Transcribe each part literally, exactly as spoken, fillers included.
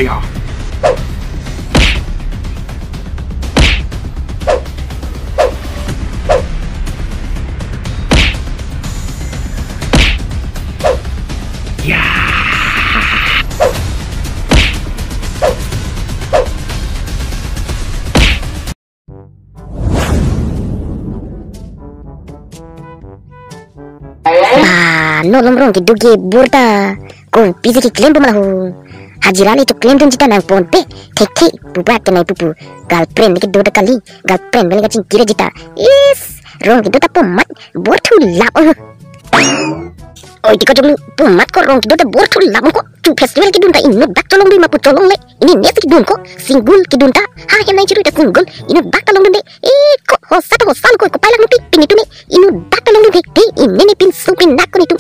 Ya. Ya. Ba, non along rong kedo ke bor ta kopisi keklem puma la ho. Hajira le cheklemdunji ta nangponpe. Thekthe, pupa kenai pupu. Girlfriend le kedo ta kali. Girlfriend le kachingki ra jita. Is, rong kedo ta pu amat bor thu lap. Oi, tiko jonglu, pu amat ko rong kedo ta bor thu lap ko. Chu festival kedun ta inut bak cholongdun ma pu cholongle. Ini ne si kedun ko, single kedun ta. Ha, hem nai chirui ta single. Inut bak ta longdunde. Eh, ko hosa ta hosa ko, kopai lang pik pini tu ne. Inut bak ta longdunde. Te, ini ne pinso pindak ko netum.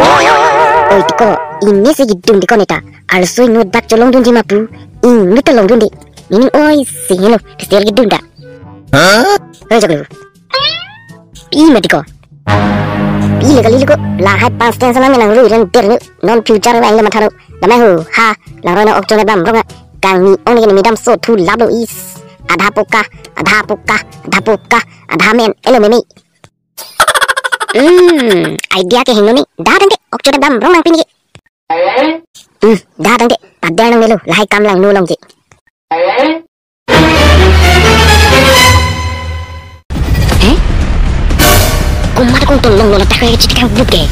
Oi, tiko, ini si kedun tiko neta. Arloso inut bak cholongdunji ma pu. Inut ta longdunde. Ini oi, si heno, festival kedun ta. Oi, jonglu. Pi mati ko. Pi le kali le ko. Lahai past tense nang nang rui ren der nu. Non future ba ingle matha ro. Damai ho. Ha. Lang roi na ok chone dam rong. Kangni ong ne medam so thu lap lo is. Adha poka. Adha poka. Adha poka. Adha men. Elo meme. Hmm. Idea ke hingno ni. Da dang de. Ok chone dam rong nang pini ke. Hmm. Da dang de. Padar nang melo. Lahai kam lang nu long je. Eh? Komat kongtolong lo ladak ke chiti kang grup ke.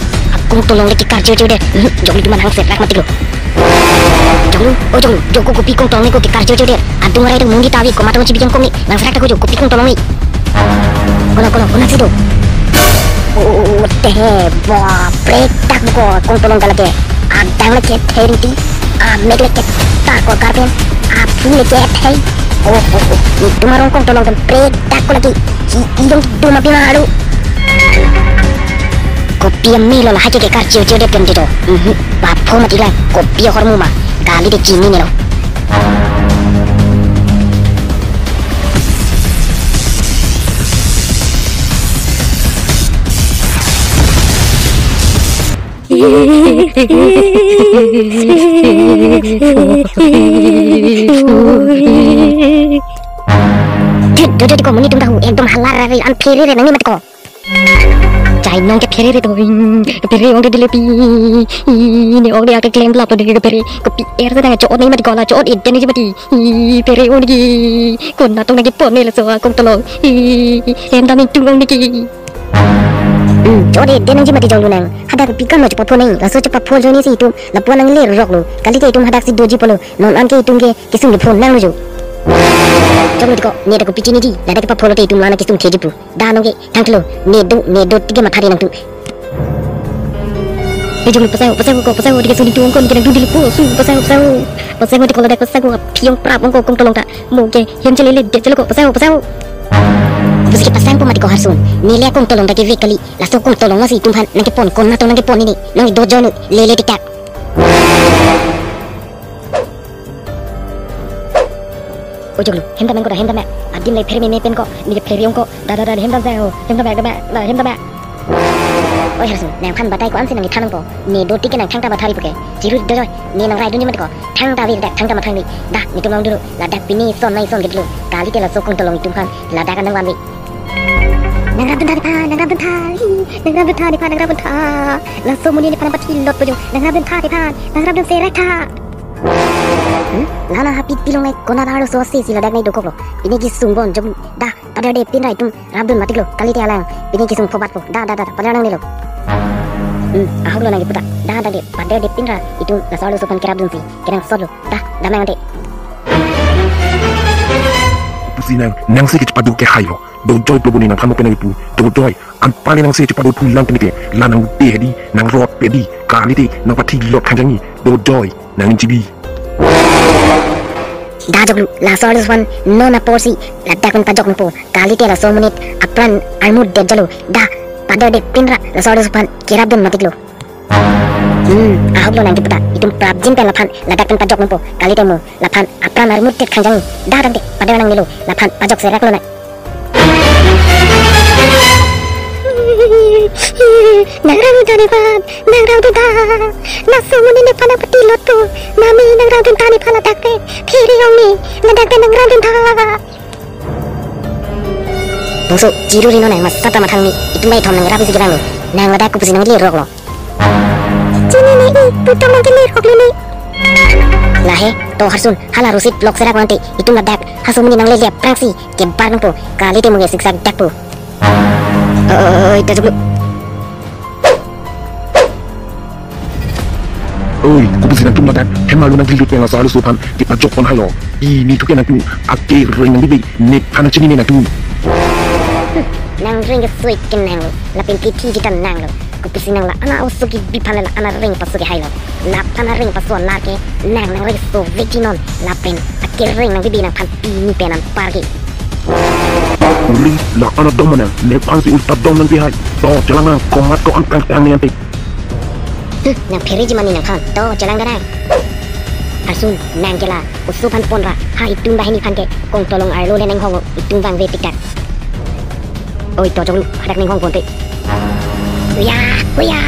Kongtolong le kekar jeu jeu de. Hmm, jonglu duman hang serak mati lo. Jonglu, oh jonglu, jongko kopi kongtolong le ko kekar jeu jeu de. Adung arai adung mundi tavi komat kong chibi jongko mi. Nang serak ta ko jongko kopi kongtolong mi. Kono kono kono sido. Oh, teh, ba, prek tak ko kongtolong kala ke. Adang le ke theri ti. Amek le ke tak ko karpen. Aphu le ke thei. Oh, oh, oh. Netum arong kongtolong tum prek tak ko lagi. Hi idong dum api malu. Kopi amelo lahai ke kekar jeu jeu de pen de do. Mhm. Bapho mati lang. Kopi ahormu ma. Kali de chini ne lo. Thit, do, do, di ko, monit atum ta hu, ekdom hala ra re, an phere re nang ni mati ko. Chai nong ke phere re to, ing, phere ong de dile pi, ing, ne ong de ake klem lap lo de ke phere, kopi er se dang chot nang mati ko la, chot iden nangji mati, ing, phere ong de ki, konat tong nang kepon ne laso akongtolong, ing, hem dam ingtung ong de ki. Hmm, chot iden nangji mati jonglu nang. Hadak pi kan lo chepapho nang. Laso chepapho jongni si itum. Lapu nangle rok lo. Kali ke itum hadak si doji polo. Non an ke itum ke kesung kepho nang lo jo. Jonglu tiko. Ne ta kopi chiniji. Ladak kepapho lote itum la nang kesung theji pu. Da nong ke. Thang kelo. Ne do, ne do tike mathari nangtum. Eh, jonglu pasai ho, pasai ho ko, pasai ho tike suni tu ong ko, nike nang dun dili po. Su, pasai ho, pasai ho. Pasai ho tiko ladak pasai ho. Phiong prap ong ko kongtolong ta. Mo ke. Hem chelele det chelo ko. Pasai ho, pasai ho. Pusi kepasang po mati ko Harsun. Neli akongtolong ta kevek kali. Laso kongtolong lasi itum aphan nang kepon, konat tong nang kepon ini. Nang do jonu lele tiktak. O jonglu, hem dam ko da, hem dam. Adim le phere meme pen ko, ni phere ong ko. Da da da, hem dam sa ho. Hem dam da, da hem dam. Oi Harsun, nangphan batai ko ansi nang ithan po. Ne do tike nang thangta bathari puke. Chiru do joi, ne nang rai dunji mati ko. Thangta vir dak, thangta mathang ni. Da, netum long dulu. Ladak pini son nai son gedlu. Kali te laso kongtolong itum aphan. Ladak nang vanve. Nang rap dun tha nephan, nang rap dun tha. Hi, nang rap dun tha nephan, nang rap dun tha. Laso monit nephan pathi lot po jo. Nang rap dun tha nephan, nang rap dun serak tha. Hmm? Lana happy pilong nai konat arloso ase si ladak nai dokok lo. Pini kesung bon jom da. Padar de pinra itum rap dun matik lo, kali te alang, pini kesung phobat po, da, da, da, da, padar nangne lo. Hmm, ahok lo nang kepu ta, da, da de, padar de pinra itum laso arloso aphan kerap dunsi, kerang sot lo, da, da nang ante. Pusi nang, nang si kechepadu ke hai lo, do joi plo buni nangphan mo penang ipu, do joi, anpani nang si chepadu thu lang penike, la nang pe hedi, nang rot pe di, kali te, nang pathi lot khangjang ni, do joi. Nang G B. Da joklu, laso arloso aphan non apor si ladak pen pajok nangpo. Kali te laso monit apran armut det jalo. Da, padar det pinra laso arloso aphan kerap dun matik lo. Hmm, ahok lo nang kepu ta. Itum prapjin pen laphan ladak pen pajok nangpo. Kali te mo laphan apran armut det khangjang. Da dang de, padar nangne lo. Laphan pajok serak lo nang. Nang rang dun tha ne phan, nang rang dun tha. Laso amonit nephan nangpati lotpo. Mami nang rang dun tha ne phan ladak te. Phere ong ne, ladak te nang rang dun tha. Bongso, chiru ri non nang, masa ta mathang ni. Itum bai thom nang rap isi kedang lo. Nang ladak kopusi nanglerok lo. Chinine, i, pu tong nangkele rok le ne. Lahei, to Harsun, hala Rosit lok serak nangte, itum ladak, haso amonit nanglele aphrangsi, kebar nangpo, kali te mung e siksak dakpo. Oi, oi, oi, ta jok lo. Oi, kopusi nangtum ladak, hem arlo nangkele lut yang asal supan, kita jok pon hai lo. Pini thu ke nangtum, akereng nangbibi, nephan nangchinine nangtum. Nang reng ke sui ke nang lo, lapen ke thi kita nang lo. Kopusi nang la ana oso kebi aphan la ana reng paso ke hai lo. Laphan areng paso alar ke nang nang reng so vek ji non. Lapen akereng nangbibi nangphan pini pen anpar ke. Uri la ana dom mana nephan si ulta dom nangpi hai. To chelang nang komat ko-an kangtang ne ante. Hmm, nang phere ji mani nangphan. To chelang danang. Harsun nang ke la oso aphan pon ra ha itum banghini aphan ke kongtolong arlo le nanghong itum vangve tiktak. Oi, to jok lo, hadak nanghong ponpe. Kuya, kuya.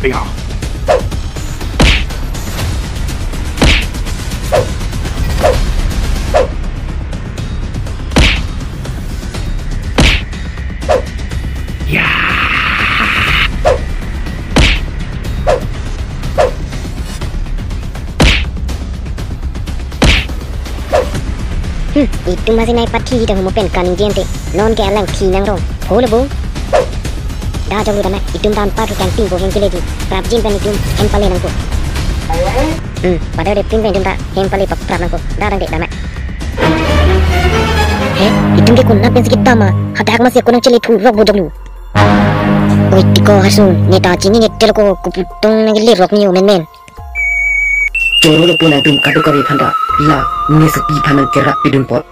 Iya. Ya. Hmm, itum masi nai pathi ta humo pen kaningje ante. Non ke alang thi nangrong. Pho le bo. Da jok lo dana, itum ta anpar thu kangtingpo hem keleji. Prapjin pen itum hem pale nangpo. Hmm, pada de pin pen itum ta hem pale pap prap nangpo. Da dang de dana. He, itum ke konat pensi kedam ma, hadak masi ako nangchele thurok bo jok lo. Oi, tiko Harsun, ne ta chinine telo ko, kopu tong nangkelerok ne o menmen. Choro lo pu nangtum kadokave aphan ta, la nesopi aphan nangkerap pidun apot.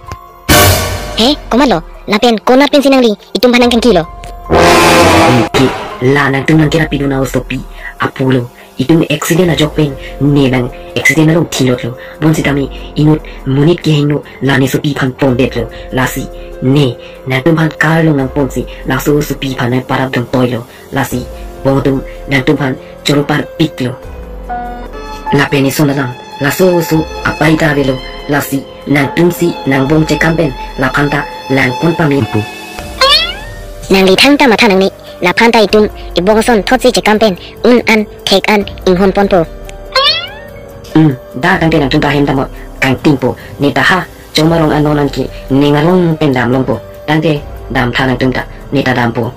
He, komat lo, lapen konat pensi nangli, itum aphan nangkangki lo. Oke, la nangtum nangkerap pidun a-osopi, aphulo, itum accident ajok pen, ne nang accident along thilot lo, bonsitame, inut monit kehingno, la nesopi aphan pondet lo, lasi, ne, nangtum aphan car along nangponsi, laso osopi aphan nangparap dun toi lo. Lasi, bong atum nangtum aphan choro parpik lo. Lapen ison alam, laso oso apai ta avelo, lasi nangtum si nangbong chekam pen, laphan ta langkon pame pu. Nangli thangta matha nangne, laphan ta itum ibong ason thotsi chekam pen, un an, thek an, inghon ponpo. Hmm, da tangte nangtum ta hem damot, kangtingpo, ne ta ha, chomar rong anon an ke, ning arong pen dam longpo, tangte, dam tha nangtum ta, ne ta dampo.